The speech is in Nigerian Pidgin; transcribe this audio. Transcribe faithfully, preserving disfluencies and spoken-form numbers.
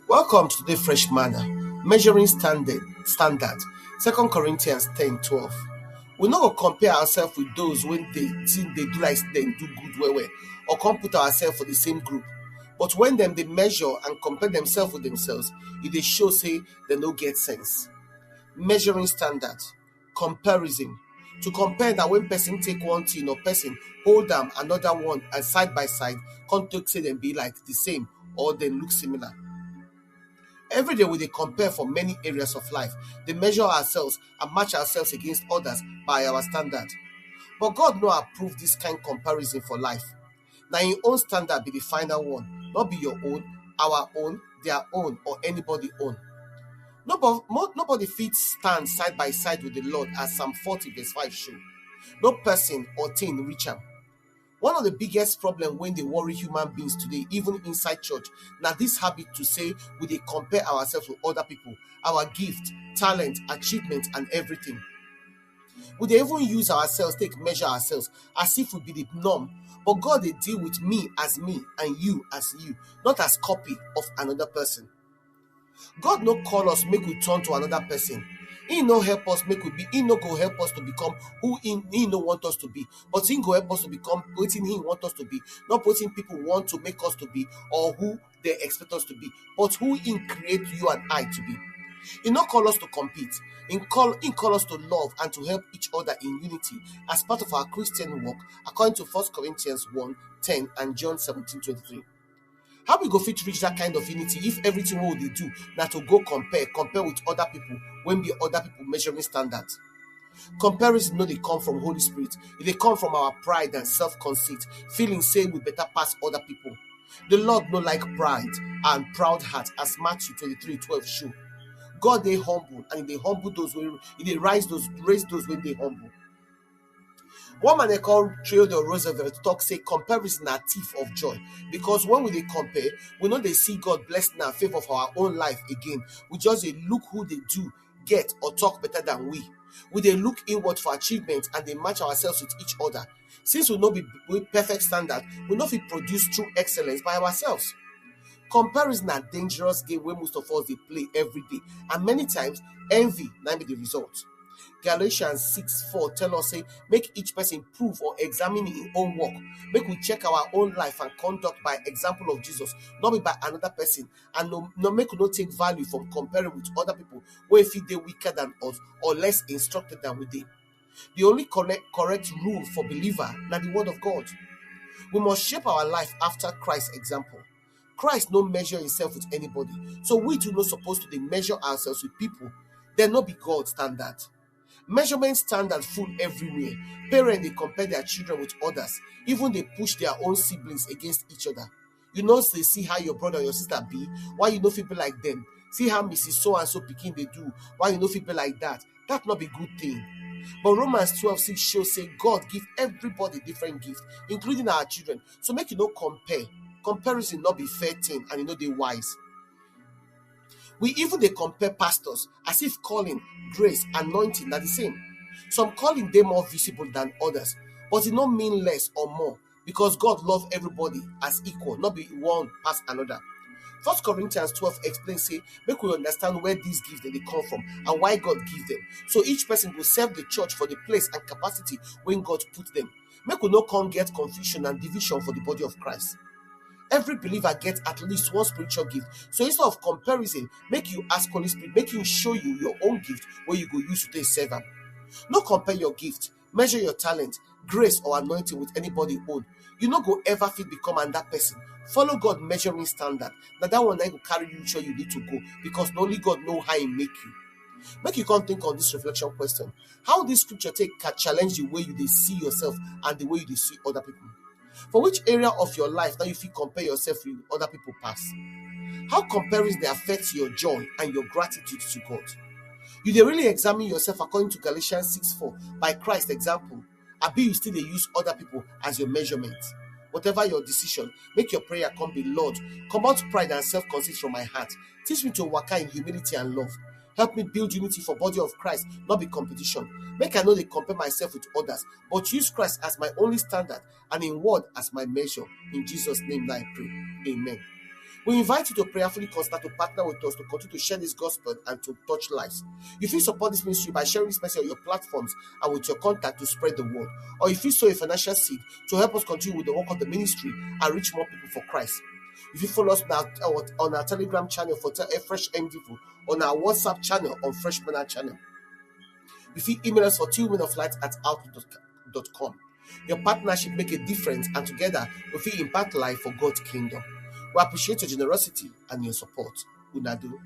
Welcome to the Fresh Manna, measuring standard, standard, Second Corinthians ten twelve. We no go compare ourselves with those when they think they do like they do good well well, or come put ourselves for the same group. But when them they measure and compare themselves with themselves, it they show say they no get sense. Measuring standard, comparison. To compare that when person take one thing or person hold them another one and side by side, come take say them be like the same or they look similar. Every day we dey compare for many areas of life, dey measure ourselves and match ourselves against others by our standard. But God no approve this kind comparison for life. Na im own standard be the final one, not be your own, our own, their own, or anybody own. Nobody, nobody fit stand side by side with the Lord as Psalm forty verse five show. No person or thing reach am. One of the biggest problem when they worry human beings today, even inside church, now this habit to say we they compare ourselves with other people, our gift, talent, achievement, and everything. We they even use ourselves, take measure ourselves as if we be the norm. But God they deal with me as me and you as you, not as copy of another person. God no call us make we turn to another person. He no help us make we be. He no go help us to become who he, he no want us to be. But he go help us to become what he want us to be. Not what people want to make us to be or who they expect us to be. But who he create you and I to be. He no call us to compete. He call, he call us to love and to help each other in unity as part of our Christian walk, according to First Corinthians one ten and John seventeen twenty-three. How we go fit reach that kind of unity if everything we dey do na to go compare, compare with other people when be other people measuring standard? Comparison no dey come from Holy Spirit, e dey come from our pride and self-conceit, feeling say we better pass other people. The Lord no like pride and proud heart as Matthew twenty-three twelve show. God dey humble and he dey humble those wey he dey rise those raise those wey dey humble. One man they call Theodore Roosevelt talk say comparison na thief of joy, because when we dey compare, we know they see God bless na favor for our own life again. We just dey look who they do get or talk better than we. We they look inward for achievement and they match ourselves with each other. Since we no be with perfect standard, we no fit produce true excellence by ourselves. Comparison na dangerous game wey most of us dey play every day, and many times envy na be the result. Galatians six four tell us say make each person prove or examine him own work. Make we check our own life and conduct by example of Jesus, not be by another person, and no, no make we no take value from comparing with other people wey fit dey weaker than us or less instructed than we dey. The only correct, correct rule for believer na the word of God. We must shape our life after Christ's example. Christ no measure himself with anybody, so we too no supposed to dey measure ourselves with people. Dem no be God standard. Measurement standard full everywhere. Parents dey compare their children with others, even dey push their own siblings against each other. You know say see how your brother or your sister be, why you no fit be like them? See how Missus So and so pikin dey do, why you no fit be like that? That no be good thing. But Romans twelve six show say God give everybody different gift, including our children. So make you no compare. Comparison no be fair thing and e no dey wise. We even dey compare pastors as if calling, grace, anointing na the same. Some calling dey more visible than others, but e no mean less or more because God love everybody as equal, not be one pass another. First Corinthians twelve explain say make we understand where these gifts dem dey come from and why God give them. So each person go serve the church for the place and capacity when God put them. Make we no come get confusion and division for the body of Christ. Every believer gets at least one spiritual gift. So instead of comparison, make you ask Holy Spirit, make you show you your own gift where you go use to take serve am. No compare your gift, measure your talent, grace or anointing with anybody own. You no go ever fit become another person. Follow God measuring standard. Na that one na go carry you where you need to go because na only God know how he make you. Make you come think on this reflection question. How this scripture take can challenge the way you dey see yourself and the way you dey see other people? For which area of your life now you fit compare yourself with other people pass? How comparison dey affect your joy and your gratitude to God? You dey really examine yourself according to Galatians six four by Christ example? Abi you still dey use other people as your measurement? Whatever your decision, make your prayer come be, Lord, comot pride and self-conceit from my heart. Teach me to waka in humility and love. Help me build unity for body of Christ, not be competition. Make I no dey compare myself with others, but use Christ as my only standard and in word as my measure. In Jesus' name I pray. Amen. We invite you to prayerfully consider to partner with us to continue to share this gospel and to touch lives. You fit support this ministry by sharing this message on your platforms and with your contact to spread the word. Or you fit sow a financial seed to help us continue with the work of the ministry and reach more people for Christ. You fit follow us now on our Telegram channel for Te- Fresh M D Info, on our WhatsApp channel on Fresh Manna channel. You fit email us for two men of light at outlook dot com. Your partnership make a difference, and together we fit impact life for God's kingdom. We appreciate your generosity and your support. Una do.